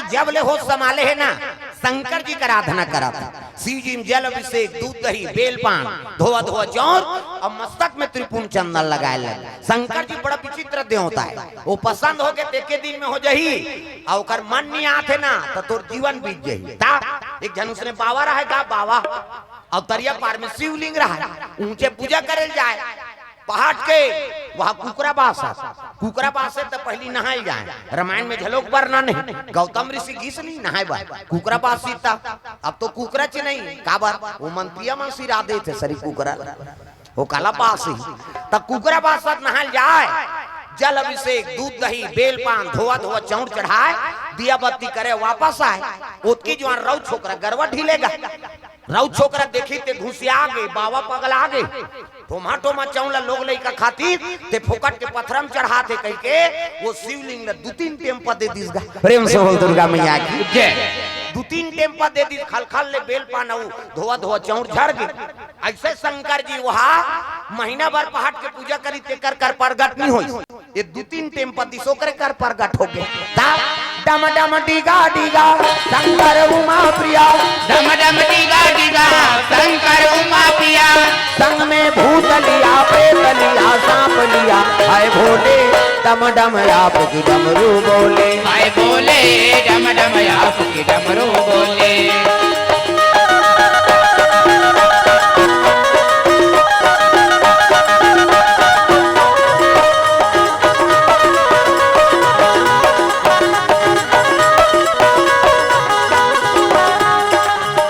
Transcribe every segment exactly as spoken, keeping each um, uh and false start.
जब ले होश संभाले हे ना, शंकर जी के आराधना करत हे। शिव जी में जल अभिषेक, दूध दही, बेल पान, धोवा धोवा चौर अउ मस्तक में त्रिपुंड चंदन लगाए लगे। शंकर जी बड़ा विचित्र देवता हे, वो पसंद होगे त एके दिन में हो जाही, अउ ओकर मन नहीं आथे ना, त तोर जीवन बीत जाही। त एक झन उसने बाबा रहे गा, बाबा, अउ तरिया पार में शिवलिंग रहे, ऊंचे पूजा करे ल जाए। पहाट के वहाँ कुकरा बास हे। कुकरा बास हे त पहली नहाए जाए। रामायण में घलोक वर्णन हे, गौतम ऋषि गीस नहीं नहाए बर, कुकरा बास हे त। अब तो कुकरा च नहीं, काबर? वो मंत्रिया मन सिरा देथे सरी कुकरा, वो काला बास हे। त कुकरा बास हे त नहाए जाए, जल अभिषेक, दूध दही, बेल पान, धोवा धोवा चौर चढ़ाए, दिया बत्ती करे, वापस आए। ओतकी जुवार रउ छोकरा गरवा ढिलेगा। रउ छोकरा देखिस ते घुसिया गे, बाबा पगला गे। ठोमा ठोमा चौर ल लोग लइका खातिस, ते फोकट के पथरा म चढ़ाथे कहिके, वो शिवलिंग ल दू तीन टेम्पा दे दिस गा। प्रेम से बोल दुर्गा मैया की जय। दू तीन टेम्पा दे दिस, खलखल ले बेल पान अउ धोवा धोवा चौर झर गे। अइसे शंकर जी वहाँ महीना भर पहाट के पूजा करिस, तेकर कर परगट नहीं होइस। ये दू तीन टेम्पा दिस ओकरे कर परगट होगे। ता डम डम डीगा डीगा शंकर उमा प्रिया। डम डम डीगा डीगा शंकर उमा प्रिया। संग में भूत लिया, प्रेत लिया, सांप लिया, हाय भोले, डम डम आप की डमरू बोले। हाय भोले, डम डम आप की डमरू बोले।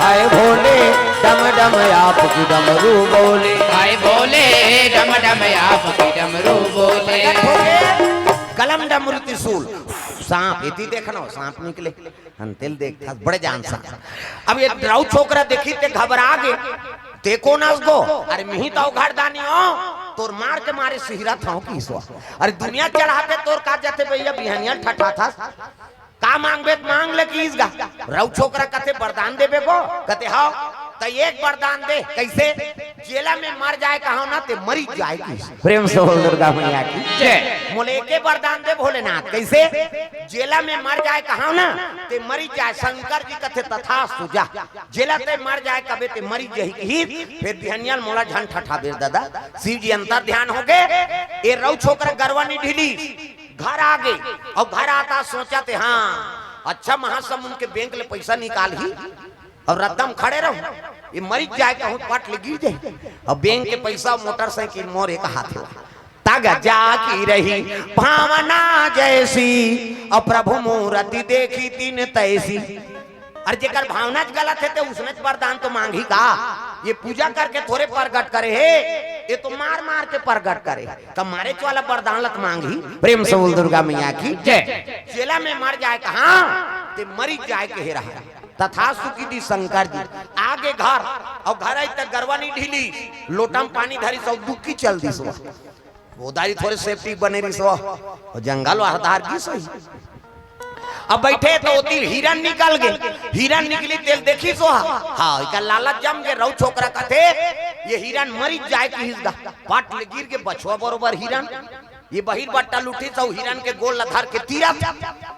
हाय भोले, डम डम आप की डमरू बोले। हाय भोले, डम डम आप की डमरू बोले। प्रकट हो गए कलम डमरू त्रिशूल। सांप, एती देखना, सांप निकले। हन तेल देख, बड़े जान सा। अब ये रउ छोकरा देखिस ते घबरा गे। ते कोन अस गो? अरे मिही त अउ घरदानी हो, तोर मार के मारे सिहरत हंव किसो। अरे दुनिया चढ़ाते तोर का जाथे भैया, बिहनिया ठठाथस। का मांगबे त मांग ले किस गा। रउ छोकरा कथे, "बरदान देबे गो?" कथे, "हव।" "त एक बरदान दे।" "कइसे?" "जेला में मर जाए कहांव ना, ते मरी जाए किस।" प्रेम से बोल दुर्गा मैया की जय। "मोले एके बरदान दे भोलेनाथ।" "कइसे?" "जेला में मर जाए कहांव ना, ते मरी जाए।" शंकर जी कथे, "तथास्तु, जा।" जेला ते मर जाए कबे ते मरी जही किहिस, फेर बिहनिया ल मोला झन ठठाबे दादा। शिव जी अंतर ध्यान होगे, ए रउ छोकरा गरवा नी ढिली, घर आ गे, अउ घर आता सोचथे, "हाँ, अच्छा महासमुंद के बैंक ले पैसा निकालही, अउ रद्दा म खड़े रहूं, ये मरी जाए कहूं पट ले गिर जाए, अउ बैंक के पैसा मोटरसाइकिल मोर एक हाथ ला।" तग जाकी रही भावना जैसी, अउ प्रभु मूरति देखी तिन तैसी। अरे जेकर भावना च गलत हे, ते उसने च बरदान तो मांगही का? ये पूजा करके थोरे परगट करे हे, ये तो मार मार के परगट करे हे। त मारे च वाला बरदान ल त मांगही। प्रेम से बोल दुर्गा मैया की जय। जेला में मर जाए कहां, ते मरी जाए के हे रहा। तथास्तु किहिस शंकर जी। आगे घर, अउ घर आई त गरवा नी ढिली, लोटा म पानी धरिस अउ दुबकी चल दिस। वो दारी थोरे safety बने रिहिस, वो जंगल वाला धार गिस होही। अब बइठे त ओती हिरन निकल गे, हिरन निकलिस तेला देखिस वो, हाँ, एकर लालच जम गे, रउ छोकरा कथे, "ये हिरन मरी जाए किहिस गा।" पट ले गिर गे बछवा बरोबर हिरन, ये बहिर बट्टा ल उठिस अउ हिरन के गोड़ ल धर के तीरत,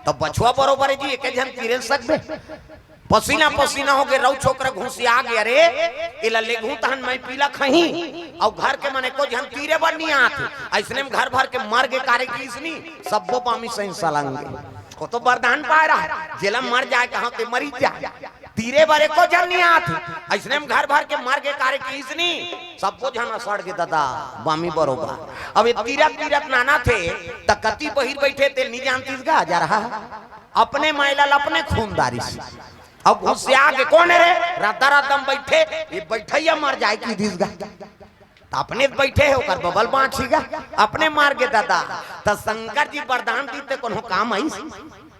त बछवा बरोबर हे जी, एके झन तीरे ल सकबे। पसीना पसीना होगे, रउ छोकरा घुसिया गे, "अरे, एला लेगहूं तहन मैं पीला खही, अउ घर के मन एको झन तीरे बर नी आत हे।" अइसने म घर भर के मर गे कारे किहिस नी, सब्बो बामी सही सलंग गे। वो तो बरदान पाए रहा, "जेला मर जाए कहांव ते मरी जाए, तीरे बर एको झन नी आत हे।" अइसने म घर भर के मर गे कारे किहिस नी, सब्बो झन असड़ गे दादा, बामी बरोबर। अब ये तीरत तीरत नानथे, त कती बहिर बइठे ते नी जानतिस गा, जा रहा। अपने माई ल अपने खून डारिस। अब घुसिया गे, "कोन हे रे? रद्दा रद्दा म बइठे, ये बइठइया मर जाए किहिस गा।" त अपने बइठे हे, ओकर बबल बांचही गा, अपने मर गे दादा। त शंकर जी बरदान दिस ते कोनो काम आइस?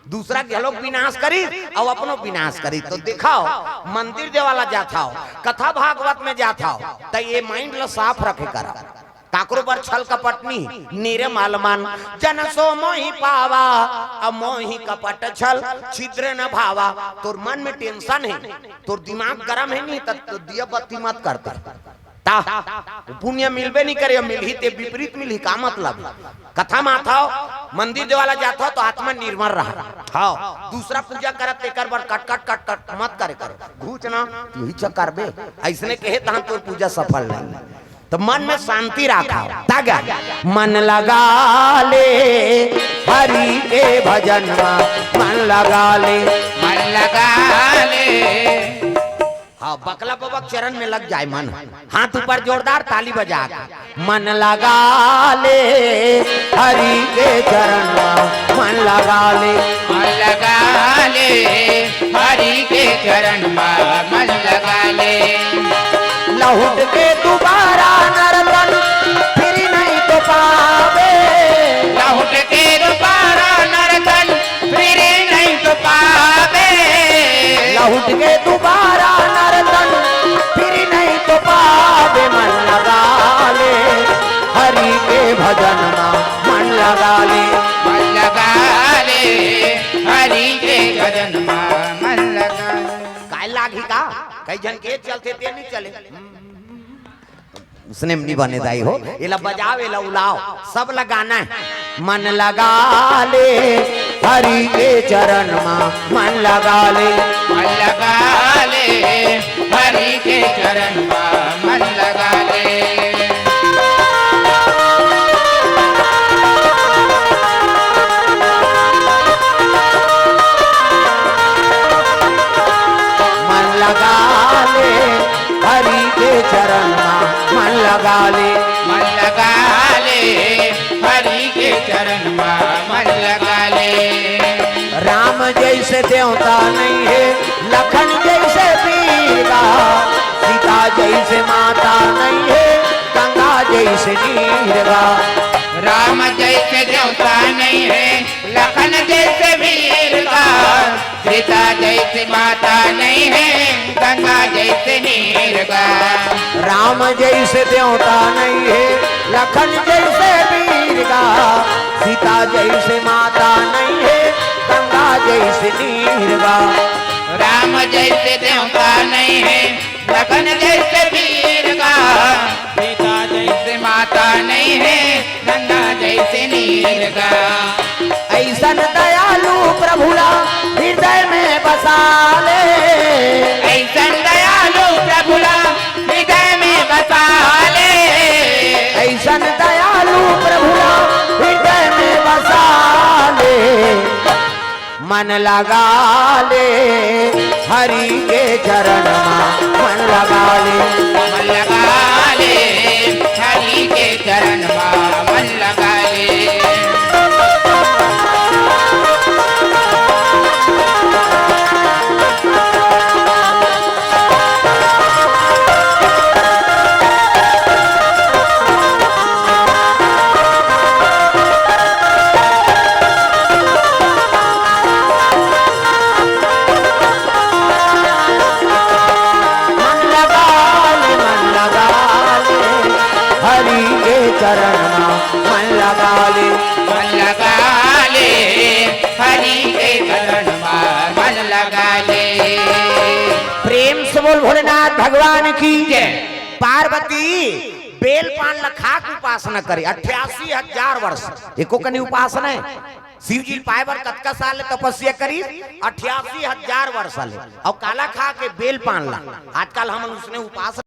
दूसरा घलोक विनाश करिस अउ अपनो विनाश करिस। त देखव, मंदिर देवाला जाथव, कथा भागवत में जाथव, त ये mind ल साफ रखे करव। काकरो बर छल कपट नी, निर्मल मन जन सो मोहि पावा, अउ मोहि कपट छल छिद्र न भावा। तोर मन में tension हे, तोर दिमाग गरम हे नी, त, त दिया बत्ती मत करते। ता, पुण्य मिलबे नहीं करे, मिलही ते विपरीत मिलही, का मतलब? कथा में आथव, मंदिर देवाला जाथव तो आत्मा निर्मल रहा। हाँ, दूसरा पूजा करत तेकर बर कट, कट, कट, कट मत करे कर। घूच ना, यही चक्कर बे। अइसने कहे तहन तोर पूजा सफल नहीं। तो मन में शांति राखव। तागा, मन लगा ले हरि के भजन मा, मन लगा ले। मन लगा ले। हाँ, बकला बाबा के चरण में लग जाए मन। हाथ ऊपर जोरदार ताली बजा के। मन लगा ले हरि के चरण मा, मन लगा ले। मन लगा ले हरि के चरण मा, मन लगा ले। लहुट के दोबारा नरतन फिर नहीं तो पावे। लहुट के दोबारा नरतन फिर नहीं तो पावे। लहुट के दोबारा नरतन फिर नहीं तो पावे। मन लगा ले हरि के भजन मा, मन लगा ले। मन लगा ले हरि के भजन मा, मन लगा ले। काय लागही का? कई झन के चलथे ते नहीं चले। उसने नहीं बने दाई हो, एला बजाव, एला उलाव, सब ला गाना है। मन लगा ले हरि के चरण मा, मन लगा ले। मन लगा ले हरि के चरण मा, मन लगा ले। मन लगा ले हरि के चरण मा, मन लगा ले। मन लगा ले हरि के चरण मा, मन लगा ले। राम जइसे देवता नइ हे, लखन जइसे वीर गा, सीता जइसे माता नइ हे, गंगा जइसे नीर गा। राम जइसे देवता नइ हे, लखन जइसे वीर गा, सीता जइसे माता नइ हे, गंगा जइसे नीर गा। राम जइसे देवता नइ हे, लखन जइसे वीर गा, सीता जइसे माता नइ हे, गंगा जइसे नीर गा। राम जइसे देवता नइ हे, लखन जइसे वीर गा। सीता जइसे माता नइ हे, गंगा जइसे नीर गा। अइसन दयालु प्रभु ला हृदय में बसा ले। अइसन दयालु प्रभु ला हृदय में बसा ले। अइसन दयालु प्रभु ला हृदय में बसा ले। मन लगा ले हरि के चरण मा, मन लगा ले। मन लगा ले हरि के चरण मा, मन लगा ले। मन लगा ले, मन लगा ले, हरि के चरण मा मन लगा ले। मन लगा ले, हरि के चरण मा मन लगा ले। प्रेम से बोल भोलेनाथ भगवान की जय। पार्वती बेल पान ल खा के उपासना करे, अट्ठासी हजार वर्ष एको कनी उपासना हे। शिव जी पाए बर कतका साल ले तपस्या करिस? अट्ठासी हजार वर्ष ले। अउ काला खा के? बेल पान ला। आजकल हमन उसने उपासना